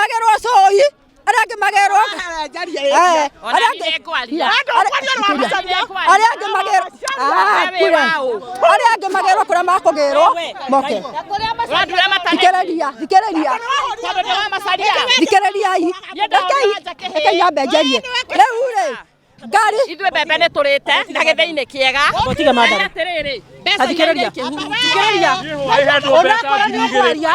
magerwo cũi, arĩa angĩ magerwo Eh, arĩa angĩ arĩa angĩ magerwo Ah, kura. Arĩa angĩ magerwo kũrĩa makũgĩrwo moke. Thikĩrĩria, thikĩrĩria, thikĩrĩriai, rekei rekei nyambe njarie. Rĩu rĩ, ngari Ithuĩ mbembe nĩ tũrĩte na gĩthĩinĩ kĩega. Mũtige madam. Atĩrĩrĩ, mbeca Thikĩrĩria. Thikĩrĩria. Onakorwo nĩ ũkwaria.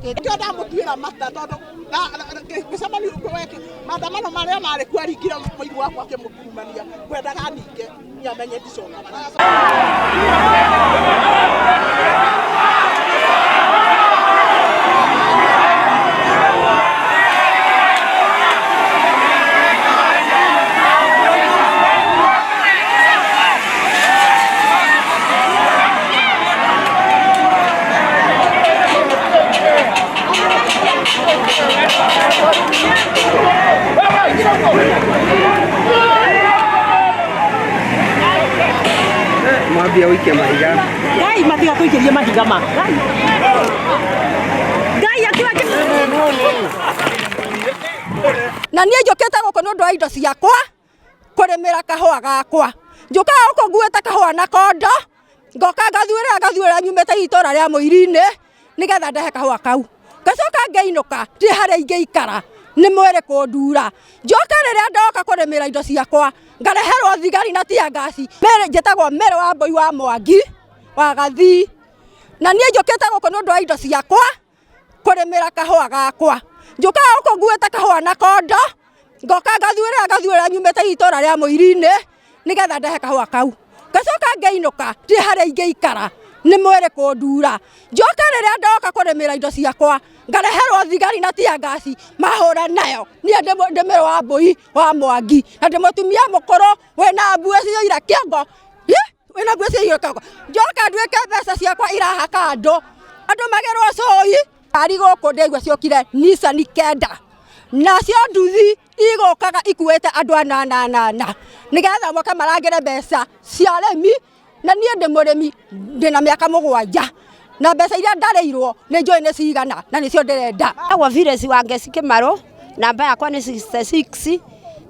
Nĩkĩo ndamũtuĩra mata tondũ mĩcemanio maandamano marĩa marĩ kuo aringire mũigu wakwa akĩmũkurumania ngwendaga ninge niamenye ndicokaga. Mwambia ũikie mahiga. Ngai matiga tũikĩrie mahiga ma. Ngai. Ngai akiwa Na niĩ njũkĩte gũkũ nĩ ũndũ wa indo ciakwa, kũrĩmĩra kahũa gakwa. Njũkaga gũkũ nguĩte kahũa na kondo, ngoka ngathuĩrĩra ngathuĩrĩra nyumĩte itũra rĩa Mũirinĩ, nĩgetha ndehe kahũa kau. Ngacoka ngainũka, ndirĩ harĩa ingĩikara, nĩ mwĩrĩ kũndura. Njoke rĩrĩa ndoka kũrĩmĩra indo ciakwa, ngareherwo thigari na tear gas. Mary, njĩtagwo Mary Wambũi wa Mwangi, wa Gathii. Na niĩ njũkĩte gũkũ nĩ ũndũ wa indo ciakwa, kũrĩmĩra kahũa gakwa. Njũkaga gũkũ nguĩte kahũa na kondo, ngoka ngathuĩrĩra ngathuĩrĩra nyumĩte itũra rĩa Mũirinĩ, nĩgetha ndehe kahũa kau. Ngacoka ngainũka, ndirĩ harĩa ingĩikara, nĩ mwĩrĩ kũndura. Njoke rĩrĩa ndoka kũrĩmĩra indo ciakwa, ngareherwo thigari na tear gas, mahũra nayo. Niĩ ndĩ Mary Wambũi wa Mwangi, na ndĩ mũtumia mũkũrũ wĩna mbuĩ ciyũire kĩongo. Wĩna mbuĩ ciyũire kĩongo. Njoke nduĩke mbeca ciakwa irahaka andũ, andũ magerwo cũi. Ngari gũkũ ndĩraigua ciokire Nissan 9, nacio nduthi igũkaga ikuĩte andũ anana anana, nĩgetha moke marangĩre mbeca cia arĩmi. Na niĩ ndĩ mũrĩmi, ndĩna mĩaka 7, na mbeca iria ndarĩirwo nĩ njũĩ nĩ cigana, na nĩcio ndĩrenda. Ndĩtagwo Phyllis Wangeci Kĩmarũ, namba yakwa nĩ 66,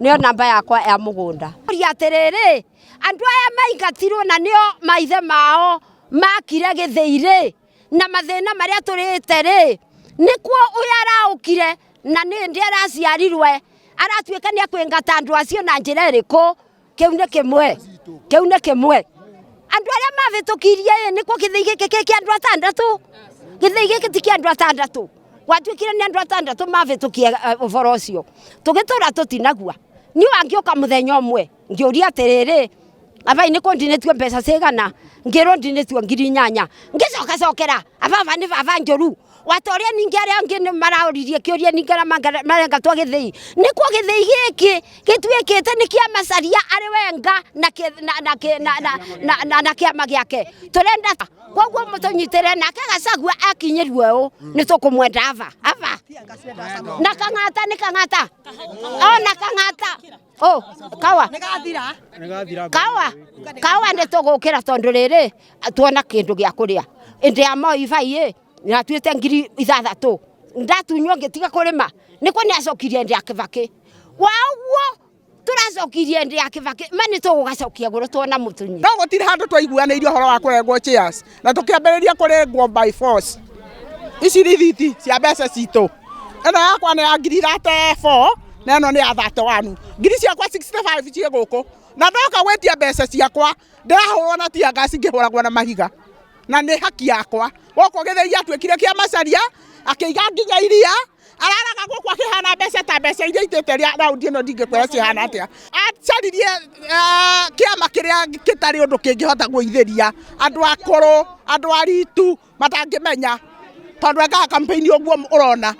nĩyo namba yakwa ya mũgũnda. Ũria atĩrĩrĩ, andũ aya maingatirwo na nĩo maithe mao makire gĩthĩi rĩ, na mathĩna marĩa tũrĩte rĩ, nĩkuo ũyũ araũkire na nĩ hĩndĩ araciarirwe, aratuĩka nĩ akũingata andũ acio na njĩra ĩrĩkũ? Kĩu nĩ kĩmwe, kĩu nĩ kĩmwe. Andũ arĩa mabĩtũkirie ĩ, nĩkuo gĩthĩi gĩkĩ kĩ kĩa andũ atandatũ, gĩthĩi gĩkĩ ti kĩa andũ atandatũ, gwatuĩkire nĩ andũ atandatũ mabĩtũkie ũboro ũcio, tũgĩtũra tũtinagua. Niĩ wangĩũka mũthenya ũmwe ngĩũria atĩrĩrĩ, abai nĩ kũndinĩtio mbeca cigana, ngĩrwo ndinĩtio 8,000, ngĩcoka cokera ababa nĩ baba njũru, wata ũrĩa ningĩ arĩa angĩ nĩ maraũririe kĩũria ningĩ arĩa marengatwo gĩthĩi, nĩkuo gĩthĩi gĩkĩ gĩtuĩkĩte nĩ kĩa Macharia arĩ wenga na kĩama gĩake, tũrenda koguo mũtũnyitĩre nake Gachagua akinyĩrwo ũũ nĩ tũkũmwenda aba aba na Kang'ata nĩ Kang'ata ona Kang'ata oh kawa kawa kawa nĩ tũgũkĩra tondũ rĩrĩ tuona kĩndũ gĩa kũrĩa ĩndĩ ya Moi bai ĩ natuĩte 6,000 ndatunywo ngĩtiga kũrĩma nĩkuo nĩ acokirie ĩndĩ ya Kĩbakĩ wa ũguo tũracokirie ĩndĩ ya Kĩbakĩ ma nĩ tũgũgacokia gũrũ tuona mũtunyi. No gũtirĩ handũ twaiguanĩirie ũhoro wa kũrengwo chairs na tũkĩambĩrĩria kũrengwo by force. Ici rithiti cia mbeca citũ, ĩno yakwa nĩ ya 34,000 na ĩno nĩ ya 31. Ngiri ciakwa 65 ciĩ gũkũ na ndoka gwĩtia mbeca ciakwa ndĩrahũrwo na tear gas ngĩhũragwo na mahiga na nĩ haki yakwa. Gũkũ gĩthĩi gĩatuĩkire kĩa Macharia akĩiga nginya iria araraga gũkũ akĩhana mbeca ta mbeca iria itĩte rĩa raundi ĩno ndingĩkwĩra cihana atĩa. Acaririe kĩama kĩrĩa gĩtarĩ ũndũ kĩngĩhota gũithĩria andũ akũrũ, andũ aritu matangĩmenya tondũ ekaga campaign ũguo ũrona.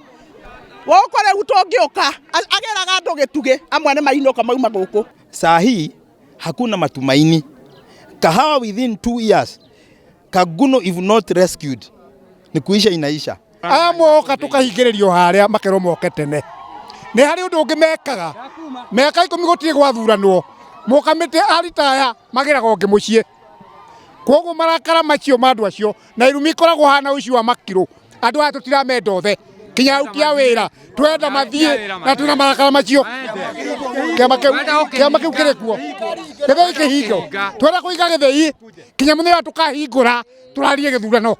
Gũkũ rĩu tũngĩũka agĩraga andũ gĩtugĩ amwe nĩ mainũka mauma gũkũ. Saa hii hakuna matumaini. Kahawa within 2 years, Kaguno if not rescued, ni kuisha inaisha. Aya moka tukahingĩrĩrio harĩa makerwo moke tene. Nĩ harĩ ũndũ ũngĩ mekaga mĩaka 10 gũtirĩ gwathuranwo mũkamĩtĩ aritaya magĩraga ũngĩ mũciĩ. Koguo marakara macio ma andũ acio na irumi ikoragwo hana ũici wa makirũ. Andũ aya tũtiramenda othe kinya aruti a wĩra twenda mathiĩ na twĩna marakara macio. Kĩama kĩu kĩrĩ kuo gĩthĩi kĩhingo twenda kũiga gĩthĩi kinya mũthenya tũkahingũra tũrarie gĩthurano.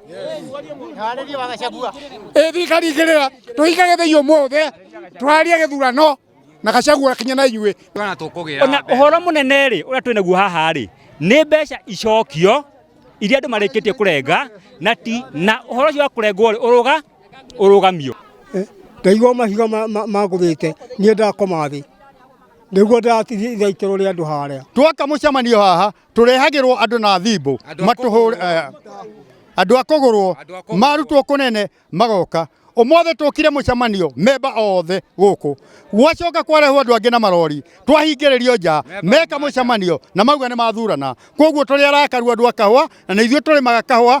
Ĩ thirikari ingĩrĩra tũhinge gĩthĩi ũmũthĩ tũrarie gĩthurano na Gachagua kinya na inyuĩ. Ona ũhoro mũnene rĩ ũrĩa twĩnaguo haha rĩ nĩ mbeca icokio iria andũ marĩkĩtie kũrenga na ti na ũhoro ũcio wa kũrengwo rĩ ũrũgamio. Ndaigua mahiga magũthĩte niĩ ndakoma thĩ nĩguo ndĩratithaitĩrwo rĩa andũ harĩa. Twaka mũcemanio haha tũrehagĩrwo andũ na thimbo matũhũre andũ a kũgũrwo marutwo kũnene magoka. Ũmũthĩ tũkire mũcemanio memba othe gũkũ gwacoka kwarehwo andũ angĩ na marori twahingĩrĩrio nja meka mũcemanio na mauga nĩ mathurana. Koguo tũrĩ arakaru andũ a kahũa na nĩ ithuĩ tũrĩmaga kahũa.